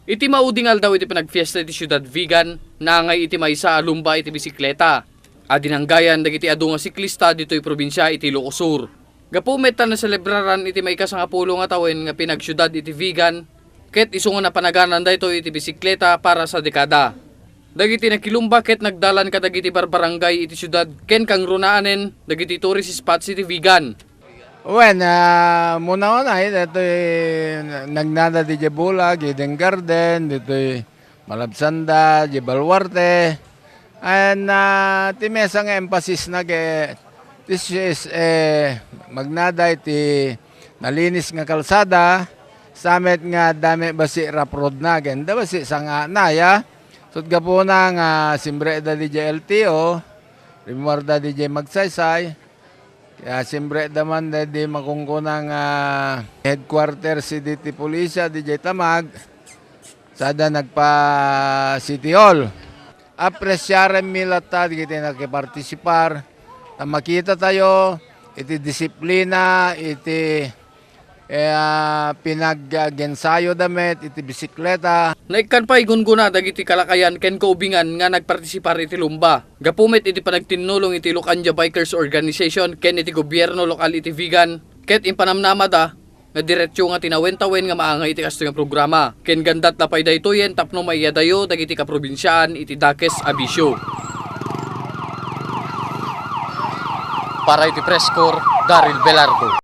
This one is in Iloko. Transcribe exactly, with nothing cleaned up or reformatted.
Iti maudi nga aldaw iti panagfiesta iti Siudad Vigan, naangay iti maysa a lumba iti bisikleta a dinanggayan dagiti adu nga siklista ditoy probinsia iti Ilocos Sur. Gapu met ta naselebraran iti maikasangapulo nga tawen nga pinagsiudad iti Vigan, ket isu nga napanagananda daytoy iti bisikleta para sa dekada. Dagiti nakilumba ket nagdalan kadagiti barbarangay iti siudad ken kangrunaanen dagiti tourist spots iti Vigan. Wen, ah, muna-una, eh, daytoy nagnada didiay Bulag, Eden Garden, ditoy malabsanda, diay Baluarte. And, ah, ti maysa nga emphasis na ket this is, eh, magnada iti nalinis nga kalsada, sa met nga adda met bassit rough road na, ken adda bassit sanga na, ya. Ket gapuna nga simrekda didiay L T O, rimmuarda didiay Magsaysay, kaya simrekda man daydi makunkuna nga headquarters diti pulisya didiay Tamag, sada nagpa City Hall. Apresiarenmi latta dagiti nakipartisipar, ta makitatayo iti disiplina, iti, eh, ah, pinag-, ah, gensayoda met iti bisikleta. Naikkan pay gunggona dagiti kalakayan ken kaubingan nga nagpartisipar iti lumba. Gapu met iti panagtinnulong iti Lucandia Bikers Organization ken iti gobierno lokal iti Vigan, ket impanamnamada nga diretso nga tinawentawen nga maangay iti kastoy nga programa. Ken gandat la pay daytoyen tapno maiyadayo dagiti kaprobinsiaan iti dakes a bisio. Para iti Press Corps, Daryl Velardo.